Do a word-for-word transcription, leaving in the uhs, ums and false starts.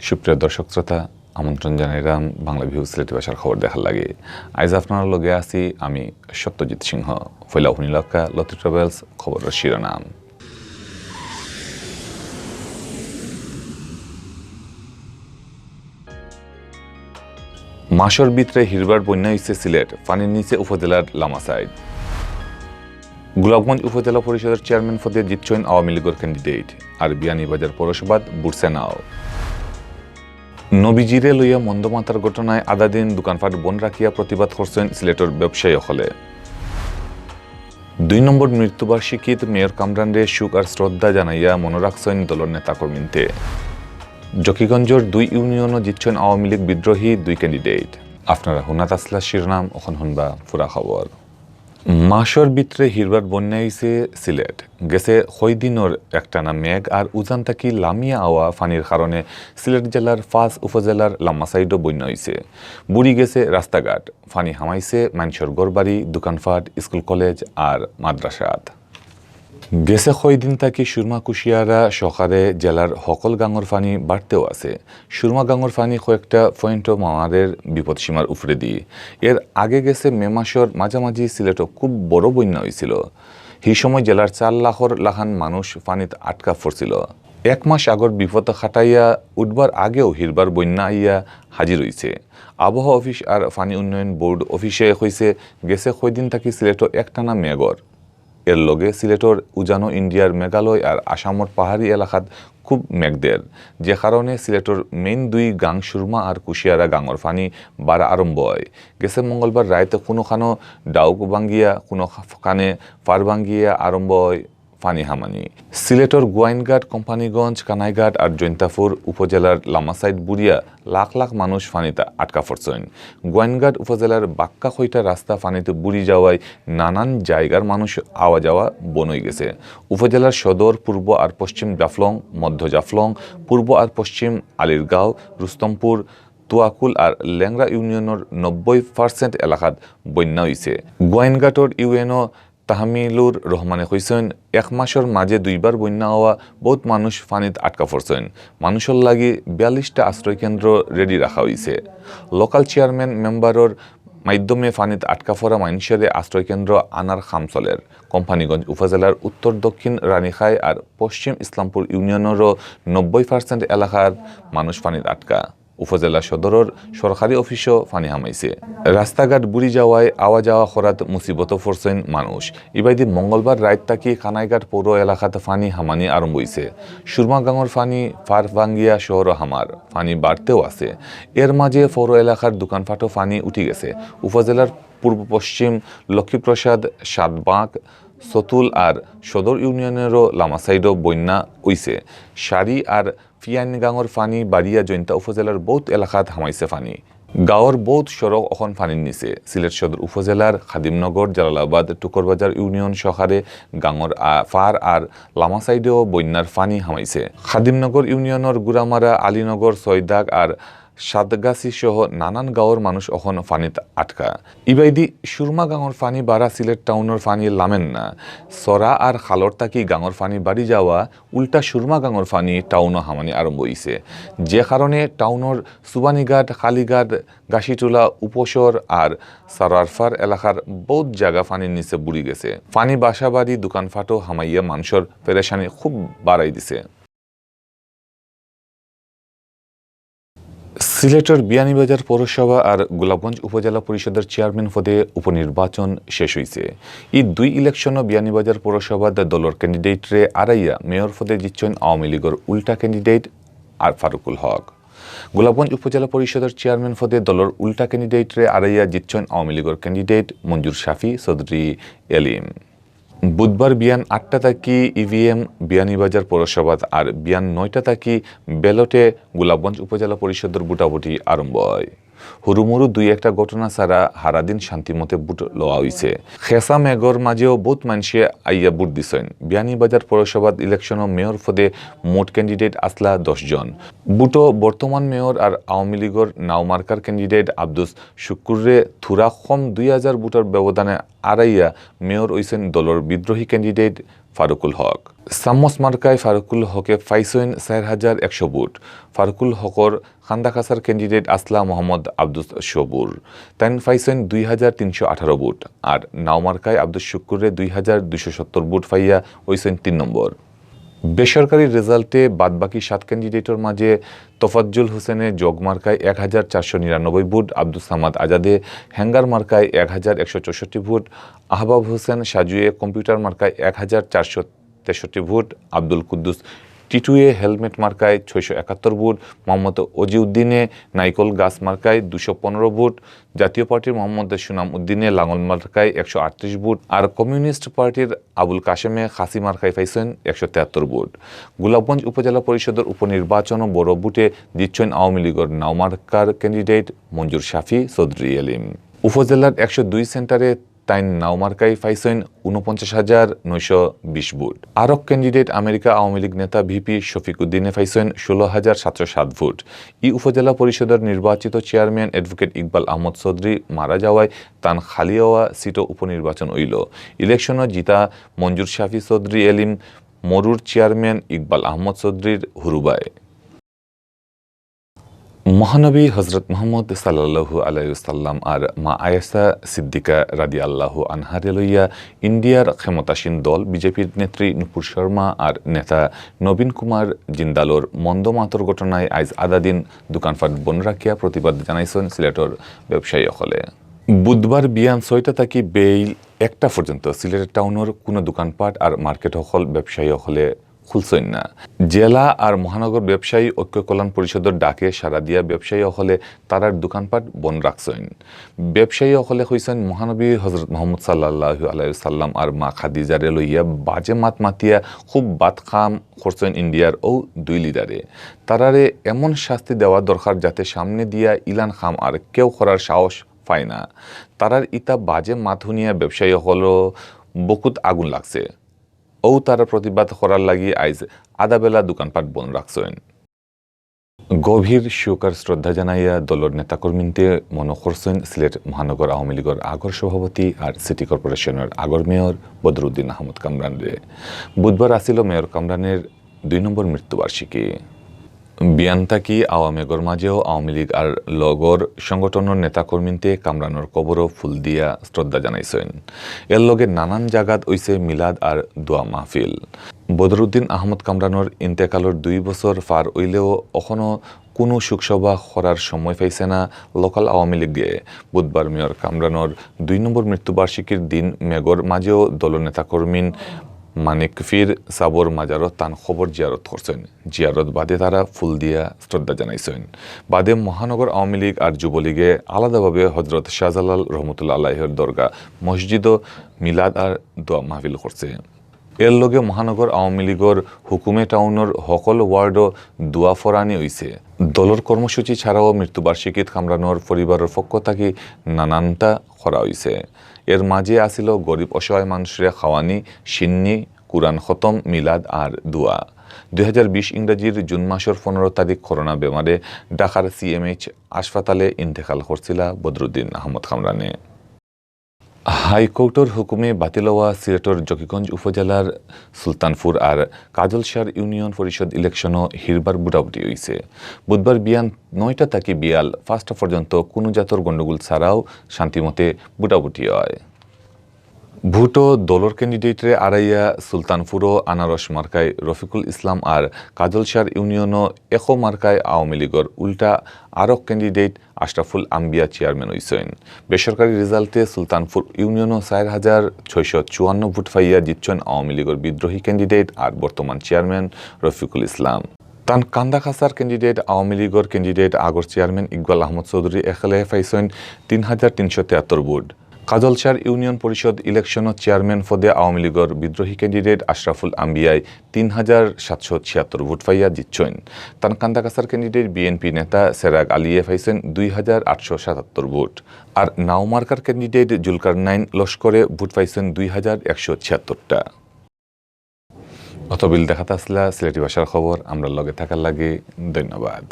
সুপ্রিয় দর্শক শ্রোতা, আমন্ত্রণ জানাইরাম বাংলা ভিউ সিলেটি ভাষার খবর দেখার লাগি। আইজ আপনারার লগে আছি আমি সত্যজিৎ সিংহ। পয়লা হুনিলাউক্কা লতি ট্রাভেলস খবরর শিরোনাম। মাসর ভিতরে হিরবার বন্যা অইছে সিলেট, পানির নিচে উপজেলার লামাসাইড। গোলাপগঞ্জ উপজেলা পরিষদর চেয়ারম্যান পদে জিতছইন আওয়ামী লীগর ক্যান্ডিডেট, আর বিয়ানীবাজার পৌরসভাত বুড়ছে নাও। নবীজিরে লইয়া মন্দ মাতার ঘটনায় আধা দিন দোকানপাট বন্ধ রাখিয়া প্রতিবাদ করছইন সিলেটর ব্যবসায়ী অকলে। দুই নম্বর মৃত্যুবার্ষিকীত মেয়র কামরানরে শোক আর শ্রদ্ধা জানাইয়া মনো রাখছইন দলর নেতাকর্মীন্তে। জকিগঞ্জর দুই ইউনিয়নও জিতছইন আওয়ামী লীগ বিদ্রোহী দুই ক্যান্ডিডেট। আপনারা হুনাত আছলা শিরোনাম, অখন হুনবা পুরা খবর। মাসর ভিতরে হিরবার বন্যা অইছে সিলেট। গেছে কয়দিনর একটানা মেঘ আর উজান থাকি লামিয়া আওয়া পানির কারণে সিলেট জেলার পাঁচ উপজেলার লামাসাইডও বন্যা অইছে। বুড়ি গেছে রাস্তাঘাট, পানি হামাইছে মানষর ঘরবাড়ি, দোকানপাট, স্কুল কলেজ আর মাদ্রাসাত। গেছে কয়দিন থাকি সুরমা কুশিয়ারা সহকারে জেলার হকল গাঙর পানি বাড়তেউ আছে। সুরমা গাঙর পানি কয়েকটা পয়েন্টও মামারের বিপদসীমার উপরেদি। এর আগে গেছে মে মাসর মাঝামাঝি সিলেটও খুব বড় বন্যা অইছিল। হি সময় জেলার চার লাখর লাখান মানুষ পানিত আটকা পড়ছিল। এক মাস আগর বিপদ কাটাইয়া উঠবার আগেউ হিরবার বন্যা আইয়া হাজির অইছে। আবহাওয়া অফিস আর পানি উন্নয়ন বোর্ড অফিসে কইছে, গেছে কয়দিন থাকি সিলেটও একটানা মেঘর। এর লগে সিলেটর উজানো ইন্ডিয়ার মেঘালয় আর আসামর পাহাড়ি এলাকাত খুব মেঘ দের, যে কারণে সিলেটর মেইন দুই গাং সুরমা আর কুশিয়ারা গাঙর পানি বাড়া আরম্ভ অয়। গেছে মঙ্গলবার রাইতে কুনুখানো ডাউক ভাঙ্গিয়া, কুনুখানে পার ভাঙ্গিয়া আরম্ভ অয় পানি হামানি। সিলেটর গোয়াইনঘাট, কোম্পানীগঞ্জ, কানাইঘাট আর জৈন্তাপুর উপজেলার লামাসাইড বুড়িয়া লাখ লাখ মানুষ পানিত আটকা পড়ছইন। গোয়াইনঘাট উপজেলার বাক্কা কয়টা রাস্তা পানিত বুড়ি যাওয়ায় নানান জায়গার মানুষ আওয়া যাওয়া বন্ধ অইগেছে। উপজেলার সদর, পূর্ব আর পশ্চিম জাফলং, মধ্য জাফলং, পূর্ব আর পশ্চিম আলীরগাঁও, রুস্তমপুর, তুয়াকুল আর লেংরা ইউনিয়নর নব্বই পার্সেন্ট এলাকাত বন্যা অইছে। গোয়াইনঘাটর ইউএনও তাহমিলুর রহমানে কইছইন, এক মাসর মাঝে দুইবার বন্যা অওয়া বউত মানুষ পানিত আটকা পড়ছইন। মানুষর লাগি বিয়াল্লিশটা আশ্রয়কেন্দ্র রেডি রাখা অইছে। লোকাল চেয়ারম্যান মেম্বারর মাধ্যমে পানিত আটকা পড়া মানষরে আশ্রয়কেন্দ্র আনার কাম চলের। কোম্পানীগঞ্জ উপজেলার উত্তর দক্ষিণ রানীখাই আর পশ্চিম ইসলামপুর ইউনিয়নরও নব্বই পার্সেন্ট এলাকার মানুষ পানিত আটকা। উপজেলা সদরর সরকারি অফিসও পানি হামাইছে। রাস্তাঘাট বুড়ি যাওয়ায় আওয়া যাওয়া করাত মুসিবতো পড়ছইন মানুষ। ইবাদি মঙ্গলবার রাইত থাকি কানাইঘাট পৌর এলাকাত পানি হামানি আরম্ভ অইছে। সুরমা গাঙর পানি পার ভাঙ্গিয়া শহরও হামার, পানি বাড়তেউ আছে। এর মাঝে পৌর এলাকার দোকানপাটও পানি উঠি গেছে। উপজেলার পূর্ব পশ্চিম লক্ষ্মীপ্রসাদ, সাতবাঁক, সতুল আর সদর ইউনিয়নরও লামাসাইডও বন্যা অইছে। সারি আর পিয়াইন গাঙর পানি বাড়িয়া জৈন্তা উপজেলার বউত এলাকাত হামাইছে পানি। গাঁওর বউত সড়ক অখন পানির নিচে। সিলেট সদর উপজেলার খাদিমনগর, জালালাবাদ, টুকরবাজার ইউনিয়ন সহকারে গাঙর আ-, পার আর লামাসাইডেও বন্যার পানি হামাইছে। খাদিমনগর ইউনিয়নর গুড়ামারা, আলীনগর, ছয়দাগ আর সাতগাছি সহ নানান গাঁওর মানুষ অখন পানিত আটকা। ইবাদি সুরমা গাঙর পানি বাড়া সিলেট টাউনর পানি লামের না। চরা আর খালর থাকি গাঙর পানি বাড়ি যাওয়া উল্টা সুরমা গাঙর পানি টাউনও হামানি আরম্ভ অইছে, যে কারণে টাউনর সুবানীঘাট, কালীঘাট, গাছিটোলা, উপশহর আর সারারফার এলাকার বউত জাগা পানির নিচে বুড়ি গেছে। পানি বাসা বাড়ি, দোকানপাটও হামাইয়া মানষর পেরেশানি খুব বাড়াই দিছে। সিলেটর বিয়ানীবাজার পৌরসভা আর গোলাপগঞ্জ উপজেলা পরিষদর চেয়ারম্যান পদে উপনির্বাচন শেষ অইছে। ই দুই ইলেকশনও বিয়ানীবাজার পৌরসভাত দলর ক্যান্ডিডেটরে আরাইয়া মেয়র পদে জিতছইন আওয়ামী লীগর উল্টা ক্যান্ডিডেট আর ফারুকুল হক। গোলাপগঞ্জ উপজেলা পরিষদর চেয়ারম্যান পদে দলর উল্টা ক্যান্ডিডেটরে আরাইয়া জিতছইন আওয়ামী লীগর ক্যান্ডিডেট মঞ্জুর শাফি চৌধুরী এলিম। বুধবার বিয়ান আটটা থাকি ইভিএম বিয়ানীবাজার পৌরসভাত আর বিয়ান নয়টা থাকি ব্যালটে গোলাপগঞ্জ উপজেলা পরিষদর ভোটাভুটি আরম্ভ অয়। হুরুমুরু দুই একটা ঘটনা ছাড়া হারাদিন শান্তিমতে ভোট লওয়া অইছে। খেসা মেঘর মাঝেও বউত মানষে আইয়া ভোট দিছইন। বিয়ানীবাজার পৌরসভাত ইলেকশনও মেয়র পদে মোট ক্যান্ডিডেট আছলা দশ জন। ভোটও বর্তমান মেয়র আর আওয়ামী লীগর নাও মার্কার ক্যান্ডিডেট আব্দুস শুক্কুররে থুড়া কম দুই হাজার ভোটর ব্যবধানে আরাইয়া মেয়র অইছইন দলর বিদ্রোহী ক্যান্ডিডেট ফারুকুল হক। চামচ মার্কায় ফারুকুল হকে পাইছইন চাইর হাজার একশো ভোট। ফারুকুল হকর কান্দাকাছার ক্যান্ডিডেট আছলা মোহাম্মদ আব্দুস সবুর। তাইন পাইছইন দুই হাজার তিনশো আঠারো ভোট। আর নাও মার্কায় আব্দুস শুক্কুরে দুই হাজার দুইশো সত্তর ভোট পাইয়া অইছইন তিন নম্বর। বেসরকারি রেজাল্টে বাদবাকি সাত ক্যান্ডিডেটর মাঝে তফাজ্জুল হোসেনে জগ মার্কায় এক হাজার চারশো নিরানব্বই ভোট, আব্দুস সামাদ আজাদে হ্যাঙ্গার মার্কায় এক হাজার একশো চৌষট্টি ভোট, আহবাব হোসেন সাজুয়ে কম্পিউটার মার্কায় এক হাজার চারশো তেষট্টি ভোট, আব্দুল কুদ্দুস টিটুয়ে হেলমেট মার্কায় ছয়শো একাত্তর ভোট, মোহাম্মদ অজিউদ্দিনে নাইকল গাছ মার্কায় দুশো পনেরো ভোট, জাতীয় পার্টির মোহাম্মদ সুনাম উদ্দিনে লাঙল মার্কায় একশো আটত্রিশ ভোট, আর কমিউনিস্ট পার্টির আবুল কাশেমে খাসি মার্কায় পাইছইন একশো তেয়াত্তর ভোট। গোলাপগঞ্জ উপজেলা পরিষদর উপনির্বাচনও বড় ভোটে জিতছইন আওয়ামী লীগর নাও মার্কার ক্যান্ডিডেট মঞ্জুর শাফি চৌধুরী এলিম। উপজেলার একশো দুই সেন্টারে তাইন নাও মার্কায় পাইছইন ঊনপঞ্চাশ হাজার নয়শো বিশ ভোট। আরক ক্যান্ডিডেট আমেরিকা আওয়ামী লীগ নেতা ভিপি শফিক উদ্দিনে পাইছইন ষোলো হাজার সাতশো সাত ভোট। ই উপজেলা পরিষদর নির্বাচিত চেয়ারম্যান অ্যাডভোকেট ইকবাল আহমদ চৌধুরী মারা যাওয়ায় তান খালি হওয়া সিটও উপনির্বাচন অইল। ইলেকশনও জিতা মঞ্জুর শাফি চৌধুরী এলিম মরুর চেয়ারম্যান ইকবাল আহমদ চৌধুরীর হুরুবায়। মহানবী হজরত মোহাম্মদ সাল্লাল্লাহু আলাইহি ওয়াসাল্লাম আর মা আয়েশা সিদ্দিকা রাদিয়াল্লাহু আনহারে লইয়া ইন্ডিয়ার ক্ষমতাসীন দল বিজেপির নেত্রী নূপুর শর্মা আর নেতা নবীন কুমার জিন্দালর মন্দ মাতর ঘটনায় আইজ আধা দিন দোকানপাট বন্ধ রাখিয়া প্রতিবাদ জানাইছইন সিলেটর ব্যবসায়ী অকলে। বুধবার বিয়ান ছয়টা থাকি বেইল একটা পর্যন্ত সিলেট টাউনর কোনো দোকানপাট আর মার্কেট অকল ব্যবসায়ী অকলে খুলছইন না। জেলা আর মহানগর ব্যবসায়ী ঐক্য কল্যাণ পরিষদর ডাকে সাড়া দিয়া ব্যবসায়ী অকলে তারার দোকানপাট বন্ধ রাখছইন। ব্যবসায়ী অকলে কইছইন, মহানবী হজরত মোহাম্মদ সাল্লাল্লাহু আলাইহি ওয়াসাল্লাম আর মা খাদিজারে লইয়া বাজে মাত মাতিয়া খুব বাদ কাম করছইন ইন্ডিয়ার অউ দুই লিডারে। তারারে এমন শাস্তি দেওয়া দরকার যাতে সামনে দিয়া ইলান কাম আর কেউ করার সাহস পায় না। তারার ইতা বাজে মাত হুনিয়া ব্যবসায়ী অকলর বুকুত আগুন লাগছে। অউ তারা প্রতিবাদ করার লাগি আইজ আধা বেলা দোকানপাট বন্ধ রাখছইন। গভীর শোক আর শ্রদ্ধা জানাইয়া দলর নেতাকর্মীন্তে মনো করছইন সিলেট মহানগর আওয়ামী লীগর আগর সভাপতি আর সিটি কর্পোরেশনর আগর মেয়র বদরুদ্দিন আহমদ কামরানরে। বুধবার আছিল মেয়র কামরানের দুই নম্বর মৃত্যুবার্ষিকী। বিয়ান থাকি আওয়ামেগর মাঝেও আওয়ামী লীগ আর লগর সংগঠনর নেতাকর্মীন্তে কামরানর কবরও ফুল দিয়া শ্রদ্ধা জানাইছইন। এর লগে নানান জাগাত অইছে মিলাদ আর দোয়া মাহফিল। বদরুদ্দিন আহমদ কামরানর ইন্তেকালর দুই বছর পার অইলেও অখনো কোনো শোকসভা করার সময় পাইছে না লোকাল আওয়ামী লীগে। বুধবার মেয়র কামরানর দুই নম্বর মৃত্যুবার্ষিকীর দিন মেগর মাঝেও দলর নেতাকর্মীন মানিক পীর সাবর মাজারো তান কবর জিয়ারত করছইন। জিয়ারত বাদে তারা ফুল দিয়া শ্রদ্ধা জানাইছইন। বাদে মহানগর আওয়ামী লীগ আর যুবলীগে আলাদাভাবে হজরত শাহজালাল রহমতুল্লাহ আলাইহর দরগা মসজিদও মিলাদ আর দোয়া মাহফিল করছে। এর লগে মহানগর আওয়ামী লীগর হুকুমে টাউনর হকল ওয়ার্ডও দোয়া ফরানি অইছে। দলর কর্মসূচি ছাড়াও মৃত্যুবার্ষিকীত কামরানর পরিবারর পক্ষ থাকি নানানটা করা অইছে। এর মাঝে আছিল গরিব অসহায় মানুষরে খাওয়ানি, শিন্নি, কুরআন খতম, মিলাদ আর দোয়া। দুই হাজার বিশ ইংরাজির জুন মাসর পনেরো তারিখ করোনা বেমারে ঢাকার সিএমএইচ হাসপাতালে ইন্তেকাল করছিলা বদরুদ্দিন আহমদ কামরানে। হাইকোর্টর হুকুমে বাতিল হওয়া সিলেটর জকিগঞ্জ উপজেলার সুলতানপুর আর কাজলশার ইউনিয়ন পরিষদ ইলেকশনও হিরবার ভোটাভুটি অইছে। বুধবার বিয়ান নয়টা থাকি বিয়াল পাঁচটা পর্যন্ত কোনো জাতর গণ্ডগোল ছাড়াও শান্তিমতে ভোটাভুটি হয়। ভোটও দলর ক্যান্ডিডেটরে আড়াইয়া সুলতানপুরও আনারস মার্কায় রফিকুল ইসলাম আর কাজলশার ইউনিয়নও একো মার্কায় আওয়ামী লীগর উল্টা আরক ক্যান্ডিডেট আশরাফুল আম্বিয়া চেয়ারম্যান অইছইন। বেসরকারি রেজাল্টে সুলতানপুর ইউনিয়নও চাইর হাজার ছয়শো চুয়ান্ন ভোট পাইয়া জিতছইন আওয়ামী লীগর বিদ্রোহী ক্যান্ডিডেট আর বর্তমান চেয়ারম্যান রফিকুল ইসলাম। তান কান্দাকাছার ক্যান্ডিডেট আওয়ামী লীগর ক্যান্ডিডেট আগর চেয়ারম্যান ইকবাল আহমদ চৌধুরী একলে পাইছইন তিন হাজার তিনশো তেয়াত্তর ভোট। কাজলশার ইউনিয়ন পরিষদ ইলেকশনও চেয়ারম্যান পদে আওয়ামী লীগর বিদ্রোহী ক্যান্ডিডেট আশরাফুল আম্বিয়ায় তিন হাজার সাতশো ছিয়াত্তর ভোট পাইয়া জিতছইন। তান কান্দাকাছার ক্যান্ডিডেট বিএনপি নেতা সেরাগ আলিয়ে পাইছইন দুই হাজার আটশো সাতাত্তর ভোট। আর নাও মার্কার ক্যান্ডিডেট জুলকারনাইন লস্করে ভোট পাইছইন দুই হাজার একশো ছিয়াত্তরটা। অতবিল দেখাত আছলা সিলেটি ভাষার খবর, আমরার লগে থাকার লাগি ধন্যবাদ।